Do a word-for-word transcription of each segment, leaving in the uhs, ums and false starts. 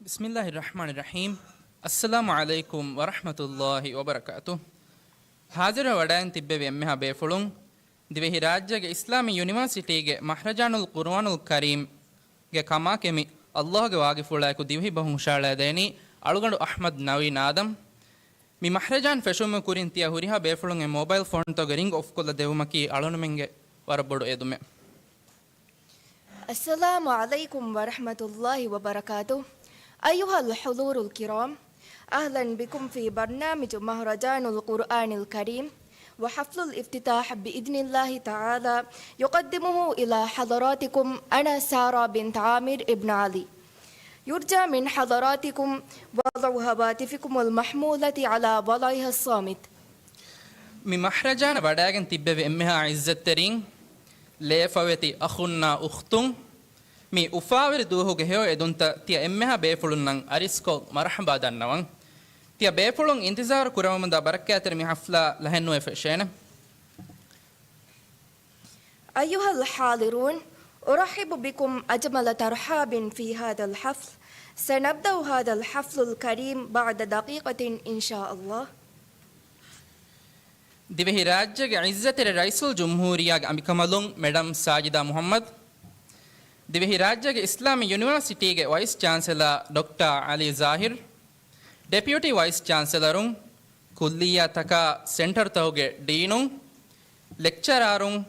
ބިސްމިއްލާހި ރަޙްމާނި ރަޙީމް. އައްސަލާމު ޢަލައިކުމް ވަރަޙްމަތުﷲި ވަބަރަކާތު. ޙާޟިރުވެ ވަޑައިގެން ތިއްބެވި އެންމެހާ ބޭފުޅުން، ދިވެހިރާއްޖޭގެ އިސްލާމީ ޔުނިވާސިޓީގެ މަހްރަޖާނުލް ޤުރުއާނުލް ކަރީމްގެ ކަމާ ކެމި ﷲގެ ވާގިފުޅާއެކު ދިވެހި ބަހުން ހުށައަޅައިދޭނީ އަޅުގަނޑު އަޙްމަދު ނަވީން އާދަމް. މި މަހްރަޖާން ފެށުމުގެ ކުރިން ތިޔަ ހުރިހާ ބޭފުޅުންގެ މޯބައިލް ފޯންތަކުގެ ރިންގް އޮފް ކޮށްލަ ދެއްވުމަކީ އަޅުގަނޑުމެންގެ ވަރަށް ބޮޑު އެދުމެއް. السلام عليكم ورحمة الله وبركاته. أيها الحضور الكرام، أهلا بكم في برنامج مهرجان القرآن الكريم، وحفل الافتتاح بإذن الله تعالى يقدمه إلى حضراتكم أنا سارة بنت عامر ابن علي. يرجى من حضراتكم وضع هواتفكم المحمولة على وضعها الصامت. މި މަހްރަޖާނަށް ވަޑައިގެން ތިއްބެވި އެންމެހާ ޢިއްޒަތްތެރިން، ލޭފަވެތި އަޚުންނާ އުޚްތުން، މި އުފާވެރި ދުވަހުގެ ހެޔޮ އެދުންތައް ތިޔަ އެންމެހާ ބޭފުޅުންނަށް އަރިސްކޮށް މަރުޙަބާ ދަންނަވަން. ތިޔަ ބޭފުޅުން އިންތިޒާރު ކުރަމުންދާ ބަރަކާތްތެރި މި ޙަފްލާ ލަހެއްނުވެ ފެށޭނެ. أيها الحاضرون، أرحب بكم أجمل ترحاب في هذا الحفل. سنبدأ هذا الحفل الكريم بعد دقيقة إن شاء الله. ދިވެހިރާއްޖޭގެ ޢިއްޒަތްތެރި ރައީސުލްޖުމްހޫރިއްޔާގެ އަނބިކަނބަލުން މެޑަމް ސާޖިދާ މުޙައްމަދު، ދިވެހިރާއްޖޭގެ އިސްލާމީ ޔުނިވާސިޓީގެ ވައިސް ޗާންސެލާ ޑޮކްޓަރ ޢަލީ ޒާހިރު، ޑެޕިއުޓީ ވައިސް ޗާންސެލަރުން، ކުއްލިއްޔާތަކާ ސެންޓަރތަކުގެ ޑީނުން، ލެކްޗަރާރުން،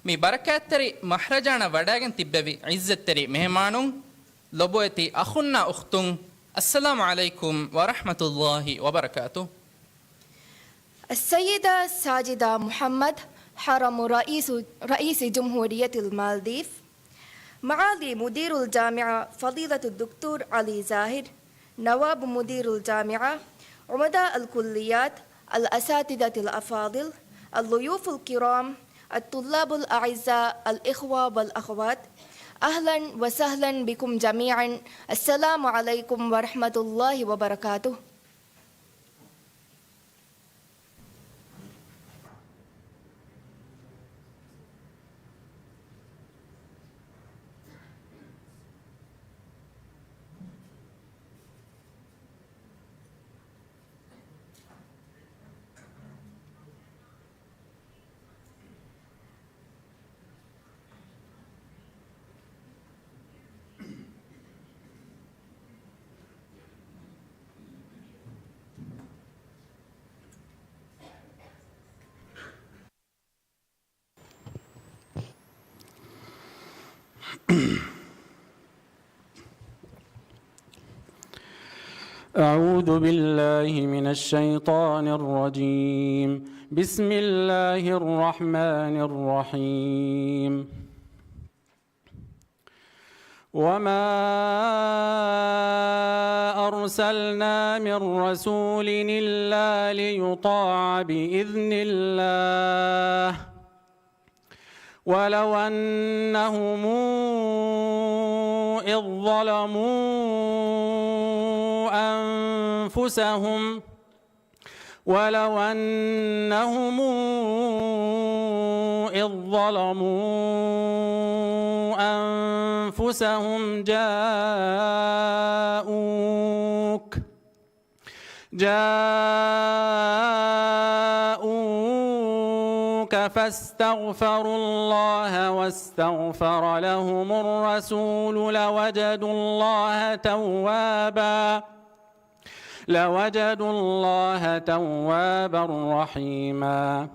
މި ބަރަކާތްތެރި މަހްރަޖާނަށް ވަޑައިގެން ތިއްބެވި ޢިއްޒަތްތެރި މެހެމާނުން، ލޮބުވެތި އަޚުންނާ އުޚްތުން، އައްސަލާމު ޢަލައިކުމް ވަރަޙްމަތުﷲި ވަބަރަކާތު. السيدة ساجدة محمد، حرم رئيس، رئيس جمهورية المالديف، معالي مدير الجامعة فضيلة الدكتور علي زاهر، نواب مدير الجامعة، عمداء الكليات، الأساتذة الأفاضل، الضيوف الكرام، الطلاب الأعزاء، الإخوة والأخوات، أهلا وسهلا بكم جميعا. السلام عليكم ورحمة الله وبركاته. أعوذ بالله من الشيطان الرجيم. بسم الله الرحمن الرحيم. وما أرسلنا من رسول إلا ليطاع بإذن الله ولو أنهم إذ ظلموا أنفسهم ولو أنهم إذ ظلموا أنفسهم جاءوك جاءوك فاستغفروا الله واستغفر لهم الرسول لوجدوا الله توابا لوجدوا الله توابا رحيما.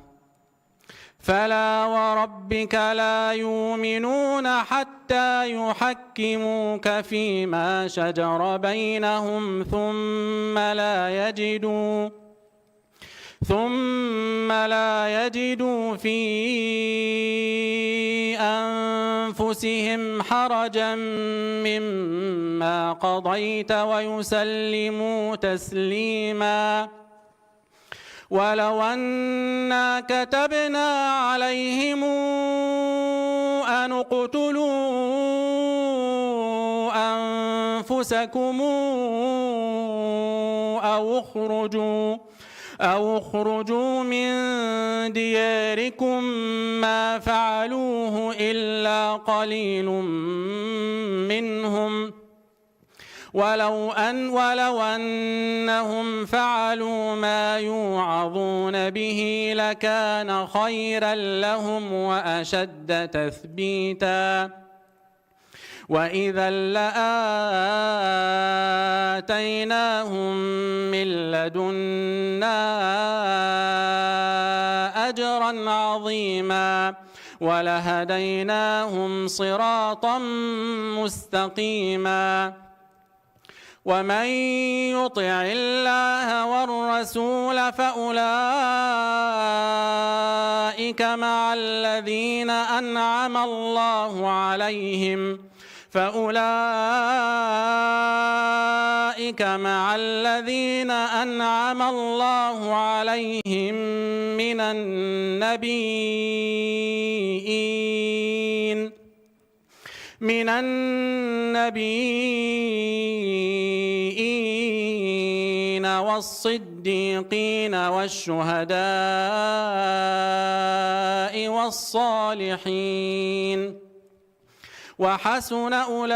فلا وربك لا يؤمنون حتى يحكموك فيما شجر بينهم ثم لا يجدوا ثم لا يجدوا في أنفسهم حرجا مما قضيت ويسلموا تسليما. ولو أنا كتبنا عليهم أن اقتلوا أنفسكم أو اخرجوا أو اخرجوا من دياركم ما فعلوه إلا قليل منهم ولو أن ولو أنهم فعلوا ما يوعظون به لكان خيرا لهم وأشد تثبيتا وإذا لآتيناهم من لدنا أجرا عظيما ولهديناهم صراطا مستقيما ومن يطع الله والرسول فأولئك مع الذين أنعم الله عليهم فأولئك مع الذين أنعم الله عليهم من النبيين من النبيين والصديقين والشهداء والصالحين وحسن أولئك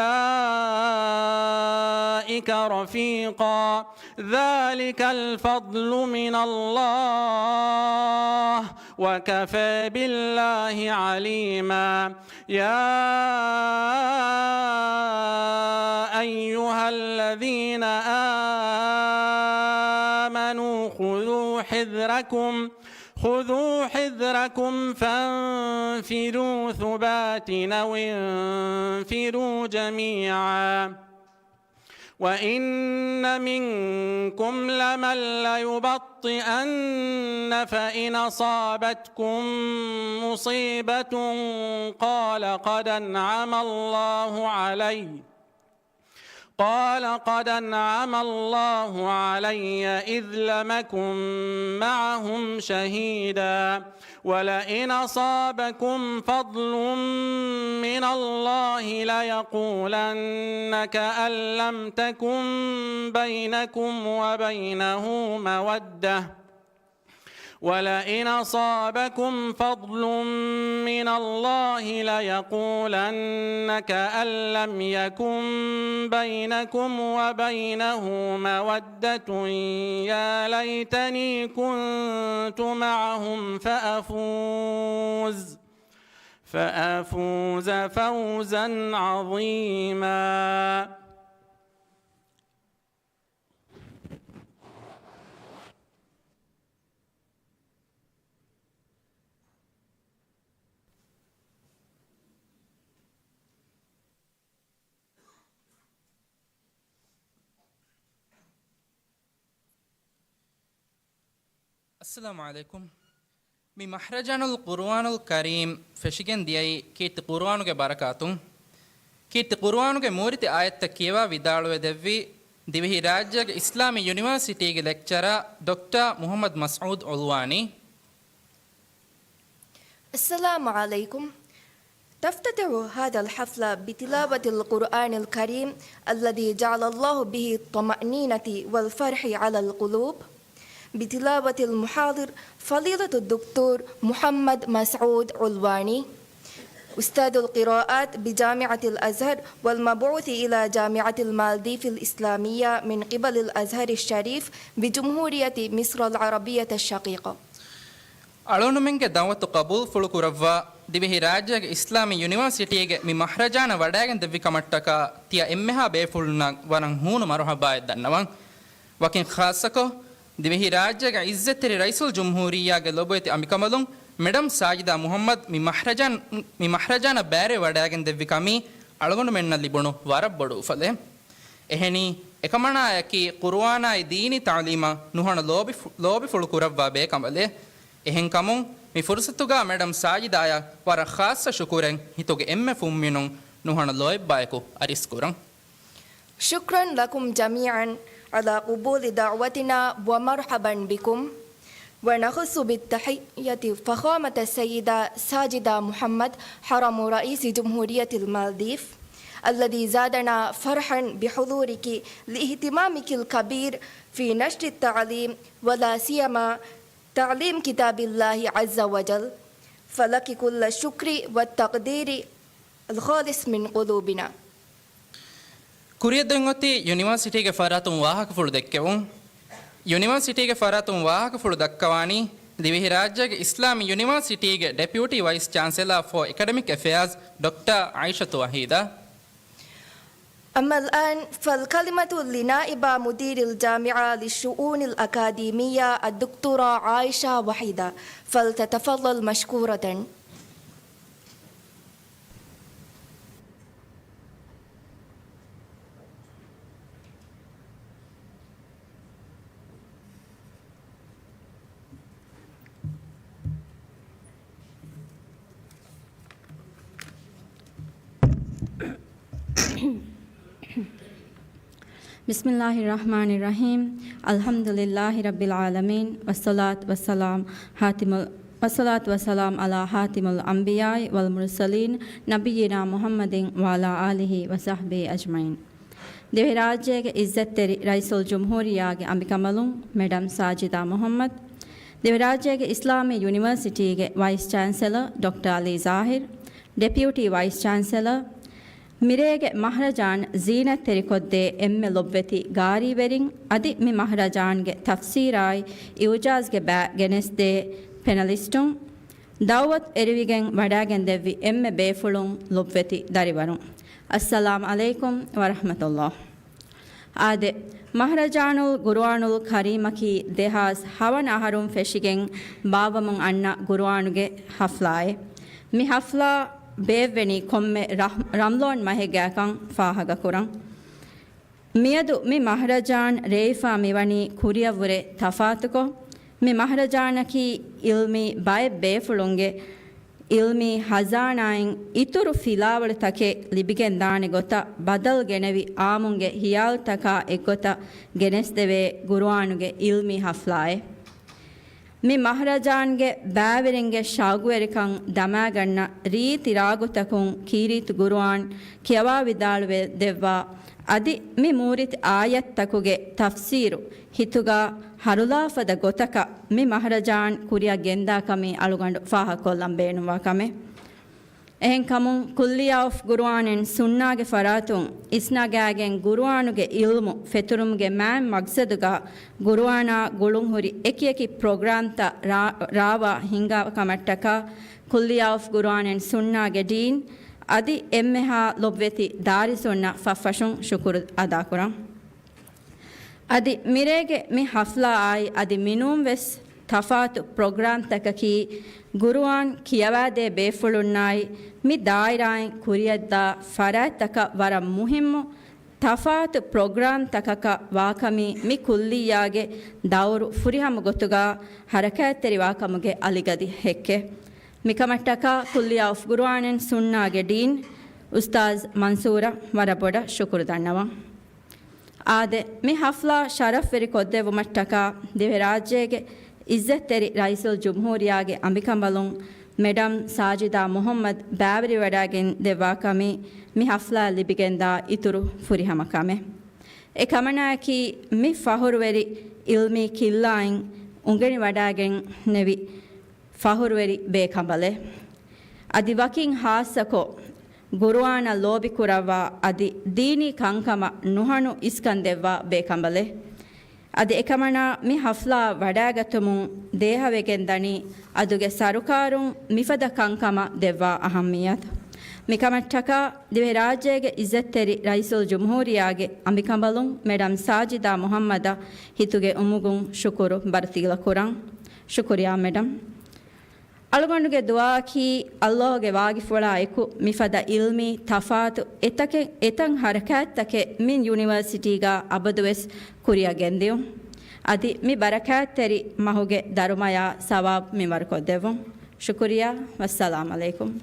رفيقا ذلك الفضل من الله وكفى بالله عليما يا أيها الذين آمنوا خذوا حذركم خذوا حذركم فانفروا ثبات أو انفروا جميعا وإن منكم لمن ليبطئن فإن أصابتكم مصيبة قال قد أنعم الله علي قال قد أنعم الله علي إذ لم أكن معهم شهيدا ولئن أصابكم فضل من الله ليقولن كأن لم تكن بينكم وبينه مودة ولئن أصابكم فضل من الله ليقولن كأن لم يكن بينكم وبينه مودة يا ليتني كنت معهم فأفوز فأفوز فوزا عظيما އައްސަލާމު ޢަލައިކުމް. މި މަހްރަޖާނުލް ޤުރުއާނުލް ކަރީމް ފެށިގެން ދިޔައީ ކީރިތި ޤުރުއާނުގެ ބަރަކާތުން. ކީރިތި ޤުރުއާނުގެ މޫރިތި އާޔަތްތައް ކިޔަވާ ވިދާޅުވެ ދެއްވީ ދިވެހިރާއްޖޭގެ އިސްލާމީ ޔުނިވާސިޓީގެ ލެކްޗަރާ ޑޮކްޓާ މުޙައްމަދު މަސްޢޫދު ޢުލްވާނީ. السلام عليكم. تفتتح هذا الحفل بتلاوة القرآن الكريم الذي جعل الله به الطمأنينة والفرح على القلوب بتلاوة المحاضر فضيلة الدكتور محمد مسعود علواني، أستاذ القراءات بجامعة الأزهر والمبعوث إلى جامعة المالديف الإسلامية من قبل الأزهر الشريف بجمهورية مصر العربية الشقيقة. އަޅުގަނޑުމެންގެ ދަޢުވަތު ޤަބޫލުފުޅުކުރައްވާ، ދިވެހިރާއްޖޭގެ އިސްލާމީ ޔުނިވާސިޓީގެ މި މަހްރަޖާނަށް ވަޑައިގެން ދެއްވި ކަމަށްޓަކާ ތިޔަ އެންމެހާ ބޭފުޅުންނަށް ވަރަށް ހޫނު މަރުޙަބާއެއް ދަންނަވަން. ވަކިން ޚާއްޞަކޮށް، ދިވެހިރާއްޖޭގެ ޢިއްޒަތްތެރި ރައީސުލްޖުމްހޫރިއްޔާގެ ލޮބުވެތި އަނބިކަނބަލުން މެޑަމް ސާޖިދާ މުޙައްމަދު މި މަހްރަޖާން، މި މަހްރަޖާނަށް ބައިވެރިވެވަޑައިގެން ދެއްވި ކަމީ އަޅުގަނޑުމެންނަށް ލިބުނު ވަރަށް ބޮޑު އުފަލެއް. އެހެނީ، އެކަމަނާއަކީ ޤުރުއާނާއި ދީނީ ތަޢުލީމަށް ނުހަނު ލޯބިފު-، ލޯބިފުޅު ކުރައްވާ ބޭކަނބަލެއް. އެހެންކަމުން، މި ފުރުޞަތުގަ މެޑަމް ސާޖިދާއަށް ވަރަށް ޚާއްޞަ ޝުކުރެއް ހިތުގެ އެންމެ ފުންމިނުން ނުހަނު ލޯތްބާއެކު އަރިސްކުރަން. شكرا لكم جميعا على قبول دعوتنا ومرحبا بكم. ونخص بالتحية فخامة السيدة ساجدة محمد، حرم رئيس جمهورية المالديف، الذي زادنا فرحا بحضورك لاهتمامك الكبير في نشر التعليم، ولا سيما تعليم كتاب الله عز وجل، فلك كل الشكر والتقدير الخالص من قلوبنا. ކުރިއަށް ދެން އޮތީ ޔުނިވަރސިޓީގެ ފަރާތުން ވާހަކަފުޅު ދެއްކެވުން. ޔުނިވަރސިޓީގެ ފަރާތުން ވާހަކަފުޅު ދައްކަވާނީ ދިވެހިރާއްޖޭގެ އިސްލާމީ ޔުނިވަރސިޓީގެ ޑެޕިއުޓީ ވައިސް ޗާންސެލާ ފޯ އެކަޑެމިކް އެފެއާޒް ޑޮކްޓަރ އާއިޝަތު ވަހީދާ. أما الآن فالكلمة لنائبة مدير الجامعة للشؤون الأكاديمية الدكتورة عائشة وحيدة، فلتتفضل مشكورة. بسم الله الرحمن الرحيم. الحمد لله رب العالمين. والصلاة والسلام خاتم ال-، والصلاة والسلام على خاتم الأنبياء والمرسلين نبينا محمد وعلى آله وصحبه أجمعين. ދިވެހިރާއްޖޭގެ އިއްޒަތްތެރި ރައީސުލްޖުމްހޫރިއްޔާގެ އަނބިކަނބަލުން މެޑަމް ސާޖިދާ މުޙައްމަދު، ދިވެހިރާއްޖޭގެ އިސްލާމީ ޔުނިވަރސިޓީގެ ވައިސް ޗާންސެލަރ ޑޮކްޓަރ އަލީ ޒާހިރު، ޑެޕިއުޓީ ވައިސް ޗާންސެލަރ، މިރޭގެ މަހްރަޖާން ޒީނަތްތެރިކޮށްދޭ އެންމެ ލޮބުވެތި ގާރީވެރިން، އަދި މި މަހްރަޖާންގެ ތަފްސީރާއި އިއުޖާޒްގެ ބައި ގެނެސްދޭ ޕެނަލިސްޓުން، ދައުވަތު އެރިވިގެން ވަޑައިގެންދެއްވި އެންމެ ބޭފުޅުން ލޮބުވެތި ދަރިވަރުން، އައްސަލާމް ޢަލައިކުމް ވަރަޙްމަތުﷲ. އާދެ، މަހްރަޖާނުލް ޤުރުއާނުލް ކަރީމަކީ ދެހާސް ހަވަނަ އަހަރުން ފެށިގެން ބާއްވަމުން އަންނަ ޤުރުއާނުގެ ޙަފްލާއެއް. މި ޙަފްލާ ބޭއްވެނީ ކޮންމެ ރަ-، ރަމްޟާން މަހެއްގާކަން ފާހަގަކުރަން. މިއަދު މި މަހްރަޖާން ރޭވިފާ މިވަނީ ކުރިއަށްވުރެ ތަފާތުކޮށް، މި މަހްރަޖާނަކީ ޢިލްމީ ބައެއް ބޭފުޅުންގެ ޢިލްމީ ޚަޒާނާއިން އިތުރު ފިލާވަޅުތަކެއް ލިބިގެންދާނެ ގޮތަށް ބަދަލު ގެނެވި ޢާއްމުންގެ ޚިޔާލުތަކާ އެއްގޮތަށް ގެނެސްދެވޭ ޤުރުއާނުގެ ޢިލްމީ ޙަފްލާއެއް. މި މަހްރަޖާންގެ ބައިވެރިންގެ ޝައުގުވެރިކަން ދަމާގަންނަ ރީތި ރާގުތަކުން ކީރިތި ޤުރުއާން ކިޔަވާވިދާޅުވެ ދެއްވާ، އަދި މި މޫރިތި އާޔަތްތަކުގެ ތަފްސީރު ހިތުގަ ހަރުލާފަދަ ގޮތަކަށް މި މަހްރަޖާން ކުރިއަށް ގެންދާ ކަމީ އަޅުގަނޑު ފާހަގަކޮށްލަން ބޭނުންވާ ކަމެއް. އެހެންކަމުން، ކުއްލިއްޔާ އޮފް ޤުރުއާން އެންޑް ސުންނާގެ ފަރާތުން އިސްނަގާގެން ޤުރުއާނުގެ ޢިލްމު ފެތުރުމުގެ މާތް މަޤްޞަދުގަ ޤުރުއާނާ ގުޅުންހުރި އެކިއެކި ޕްރޮގްރާމްތައް ރާ-، ރާވާ ހިންގާ ކަމަށްޓަކާ، ކުއްލިއްޔާ އޮފް ޤުރުއާން އެންޑް ސުންނާގެ ޑީން އަދި އެންމެހާ ލޮބުވެތި ދާރިސުންނަށް ފަށްފަށުން ޝުކުރު އަދާކުރަން. އަދި މިރޭގެ މި ޙަފްލާއާއި އަދި މިނޫންވެސް ތަފާތު ޕްރޮގްރާމްތަކަކީ، ޤުރުއާން ކިޔަވާދޭ ބޭފުޅުންނާއި މި ދާއިރާއިން ކުރިއަށްދާ ފަރާތްތަކަށް ވަރަށް މުހިއްމު ތަފާތު ޕްރޮގްރާމްތަކަކަށް ވާކަމީ މި ކުއްލިއްޔާގެ ދައުރު ފުރިހަމަ ގޮތުގަ ޙަރަކާތްތެރިވާކަމުގެ އަލިގަދި ހެއްކެއް. މިކަމަށްޓަކާ ކުއްލިއްޔާ އޮފް ޤުރުއާން އެންޑް ސުންނާގެ ޑީން އުސްތާޛް މަންސޫރަށް ވަރަށް ބޮޑަށް ޝުކުރު ދަންނަވަން. އާދެ، މި ޙަފްލާ ޝަރަފްވެރި ކޮށްދެއްވުމަށްޓަކާ ދިވެހިރާއްޖޭގެ ޢިއްޒަތްތެރި ރައީސުލްޖުމްހޫރިއްޔާގެ އަނބިކަނބަލުން މެޑަމް ސާޖިދާ މުޙައްމަދު ބައިވެރިވަޑައިގެން ދެއްވާ ކަމީ މި ޙަފްލާއަށް ލިބިގެންދާ އިތުރު ފުރިހަމަ ކަމެއް. އެ ކަމަނާއަކީ މި ފަޚުރުވެރި ޢިލްމީ ކިއްލާއިން އުނގެނިވަޑައިގެންނެވި ފަޚުރުވެރި ބޭކަނބަލެއް. އަދި ވަކިން ޚާއްޞަކޮށް، ޤުރުއާނަށް ލޯބިކުރައްވާ އަދި ދީނީ ކަންކަމަށް ނުހަނު އިސްކަން ދެއްވާ ބޭކަނބަލެއް. އަދި އެކަމަނާ މި ޙަފްލާ ވަޑައިގަތުމުން ދޭހަވެގެން ދަނީ އަދުގެ ސަރުކާރުން މިފަދަ ކަންކަމަށް ދެއްވާ އަހައްމިއްޔަތު. މިކަމަށްޓަކާ ދިވެހިރާއްޖޭގެ ޢިއްޒަތްތެރި ރައީސުލްޖުމްހޫރިއްޔާގެ އަނބިކަނބަލުން މެޑަމް ސާޖިދާ މުޙައްމަދަށް ހިތުގެ އުމުގުން ޝުކުރު ބަރުތިލަކުރަން. ޝުކުރިއްޔާ މެޑަމް. އަޅުގަނޑުގެ ދުޢާއަކީ، ﷲ ގެ ވާގިފުޅާ އެކު މިފަދަ ޢިލްމީ ތަފާތު އެތަކެއް، އެތަން ޙަރަކާތްތަކެއް މި ޔުނިވަރސިޓީގަ އަބަދުވެސް ކުރިއަށް ގެންދިއުން. އަދި މި ބަރަކާތްތެރި މަހުގެ ދަރުމަޔާ ސަވާބު މިންވަރުކޮށްދެއްވުން. ޝުކުރިއްޔާ. ވައްސަލާމް ޢަލައިކުމް.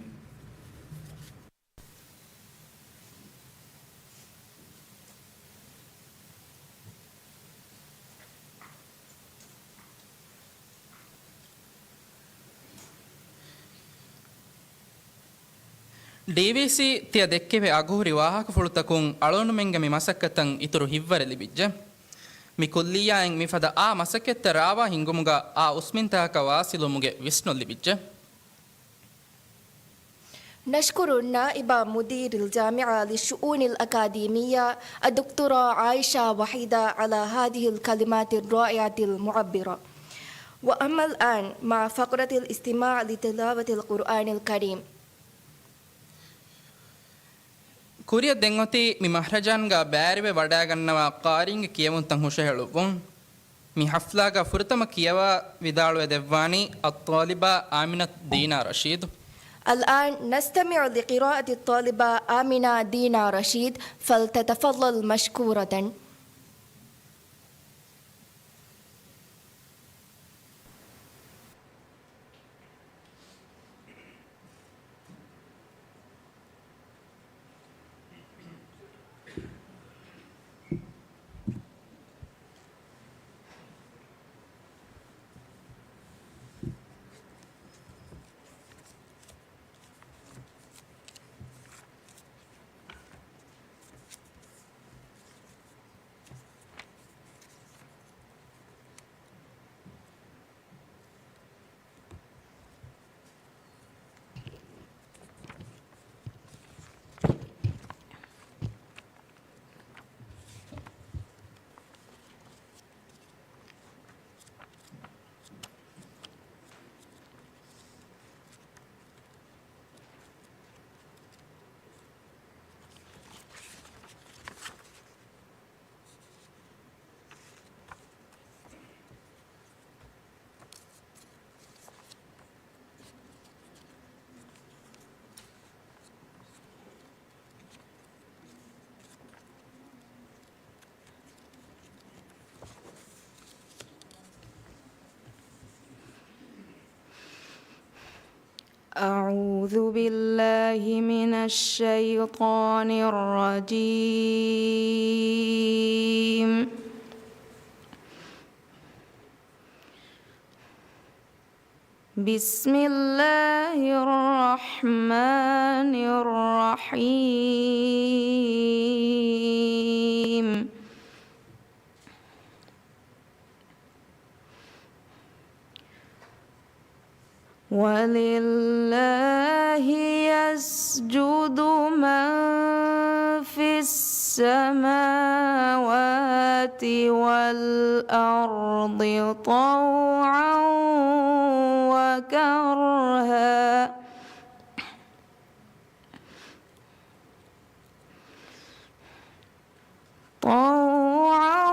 ޑީވީސީ ތިޔަ ދެއްކެވި އަގުހުރި ވާހަކަފުޅުތަކުން އަޅުގަނޑުމެންގެ މި މަސައްކަތަށް އިތުރު ހިތްވަރެއް ލިބިއްޖެ. މި ކުއްލިއްޔާއިން މިފަދަ އާ މަސައްކަތްތައް ރާވާ ހިންގުމުގަ އާ އުސްމިންތާކަށް ވާސިލުވުމުގެ ވިސްނުން ލިބިއްޖެ. نشكر نائب مدير الجامعة للشؤون الأكاديمية الدكتورة عائشة وحيدة على هذه الكلمات الرائعة المعبرة. وأما الآن مع فقرة الاستماع لتلاوة القرآن الكريم. ކުރިއަށް ދެން އޮތީ މި މަހްރަޖާންގަ ބައިވެރިވެ ވަޑައިގަންނަވާ ޤާރީންގެ ކިޔެވުންތައް ހުށަހެޅުއްވުން. މި ޙަފްލާގަ ފުރަތަމަ ކިޔަވާ ވިދާޅުވެ ދެއްވާނީ އައްޠާލިބާ އާމިނަތު ދީނާ ރަޝީދު. الآن نستمع لقراءة الطالبة آمنة دينا رشيد، فلتتفضل مشكورة. أعوذ بالله من الشيطان الرجيم. بسم الله الرحمن الرحيم. ولله يسجد من في السماوات والأرض طوعا وكرها، طوعا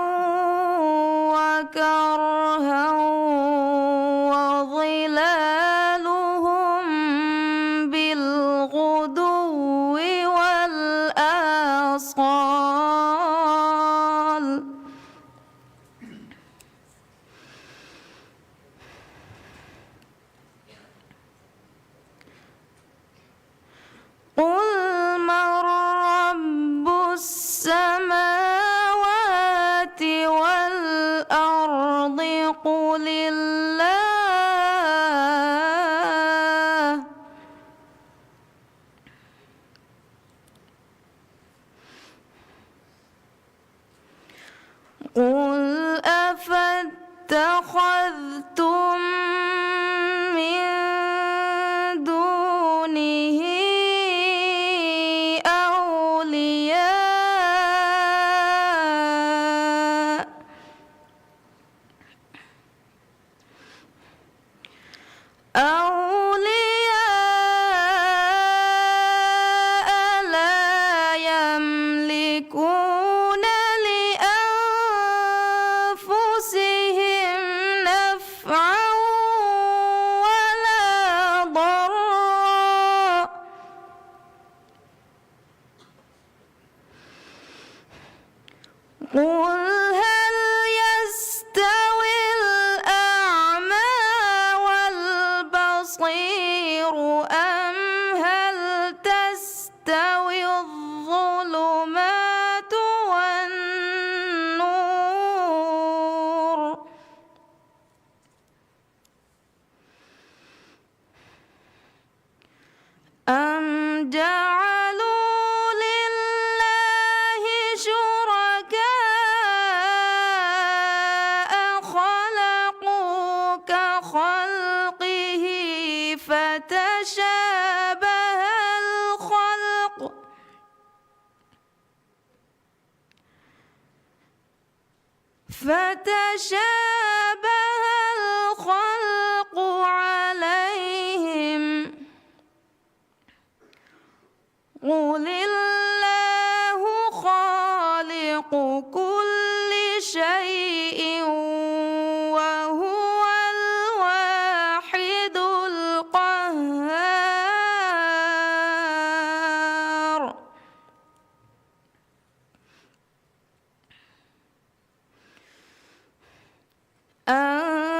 وكرها وظلالهم بالغدو والآصال. قل من رب السماوات والأرض؟ قل الله. قل أفاتخذتم من دونه أولياء أولياء لا يملكون لأنفسهم نفعا ولا ضرا. قل هل يستوي الأعمى والبصير أم هل تستوي الظلمات والنور؟ أم جعلوا لله شركاء فتشابه الخلق عليهم. قل الله خالق كل شيء وهو الواحد القهار.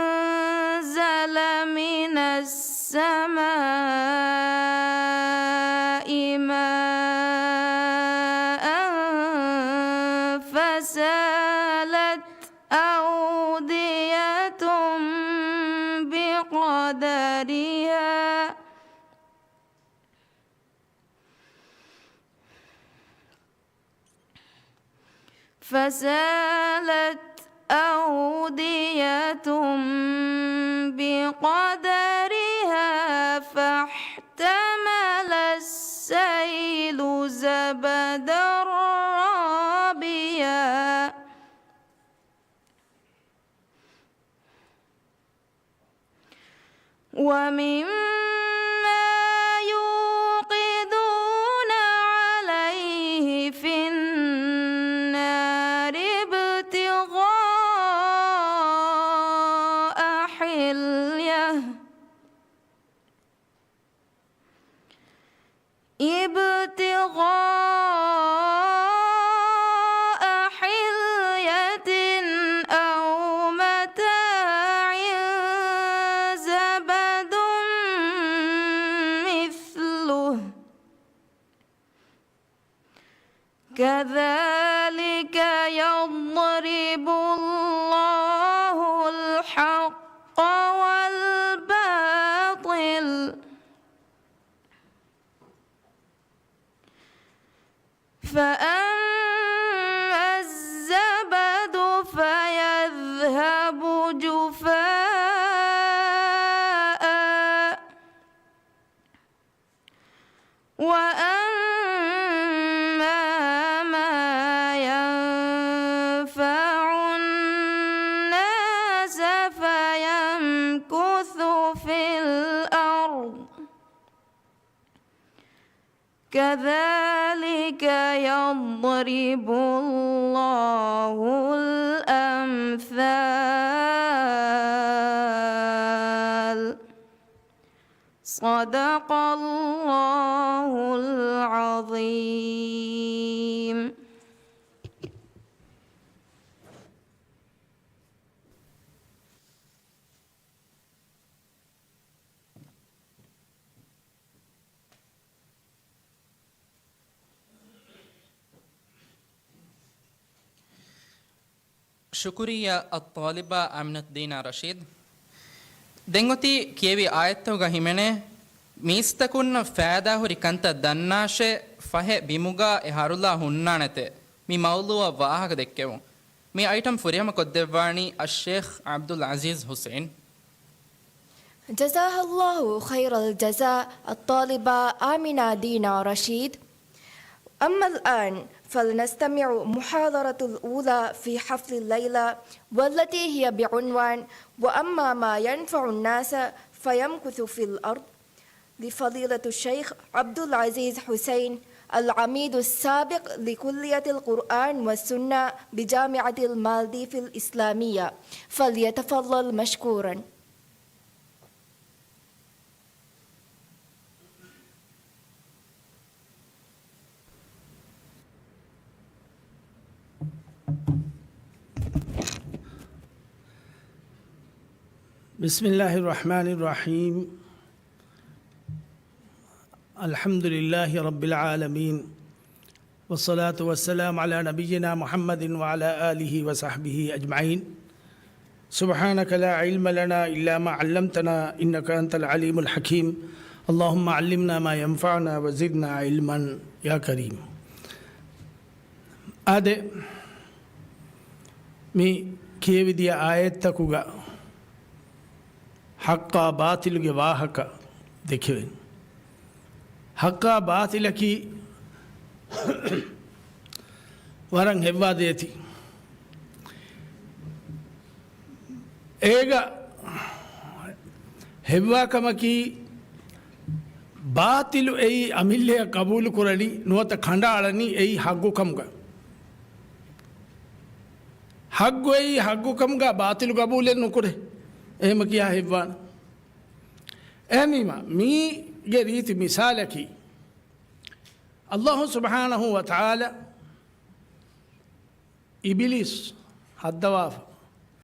أنزل من السماء ماء فسالت أودية بقدرها فسالت أودية بقدرها فاحتمل السيل زبدا رابيا. ومما يوقدون عليه في النار ابتغاء حلية، ابتغاء حلية أو متاع زبد مثله كذلك يضرب الله الحق والباطل فأما الزبد فيذهب جفاء وأما ما ينفع الناس فيمكث في الأرض كذلك يضرب الله الأمثال. صدق الله العظيم. ޝުކުރިއްޔާ އައްޠާލިބާ އާމިނަތު ދީނާ ރަޝީދު. ދެން އޮތީ ކިޔެވި އާޔަތްތަކުގަ ހިމެނޭ، މީސްތަކުންނަށް ފައިދާހުރި ކަންތައް ދަންނާށޭ، ފަހެ ބިމުގަ އެ ހަރުލާ ހުންނާނެތޭ. މި މައުޟޫޢަށް ވާހަކަ ދެއްކެވުން. މި އައިޓަމް ފުރިހަމަ ކޮށްދެއްވާނީ އައްޝޭޚް ޢަބްދުލް ޢަޒީޒް ޙުސައިން. جزاها الله خير الجزاء الطالبة آمنة دينا رشيد. أما الآن فلنستمع محاضرة الأولى في حفل الليلة، والتي هي بعنوان: وأما ما ينفع الناس فيمكث في الأرض، لفضيلة الشيخ عبد العزيز حسين، العميد السابق لكلية القرآن والسنة بجامعة المالديف الإسلامية، فليتفضل مشكورا. بسم الله الرحمن الرحيم. الحمد لله رب العالمين، والصلاة والسلام على نبينا محمد وعلى آله وصحبه أجمعين. سبحانك لا علم لنا إلا ما علمتنا إنك أنت العليم الحكيم. اللهم علمنا ما ينفعنا وزدنا علما يا كريم. އާދެ، މި ކިޔެވިދިޔަ އާޔަތްތަކުގަ ޙައްޤާ ބާޠިލުގެ ވާހަކަ ދެކެވެން. ޙައްޤާ ބާޠިލަކީ ވަރަށް ހެއްވާ ދޭތި. އޭގަ ހެއްވާ ކަމަކީ، ބާޠިލު އެއީ އަމިއްލަޔަށް ޤަބޫލު ކުރަނީ ނުވަތަ ކަނޑައަޅަނީ އެއީ ޙައްޤު ކަމުގަ. ޙައްޤު އެއީ ޙައްޤު ކަމުގަ ބާޠިލު ޤަބޫލެއް ނުކުރޭ. އެހެމަ ކިޔާ ހެއްވާނެ. އެހެންވީމަ، މީގެ ރީތި މިސާލަކީ، ﷲ ސުބްޙާނަހޫ ވަތަޢާލާ އިބިލީސް ހައްދަވާފަ.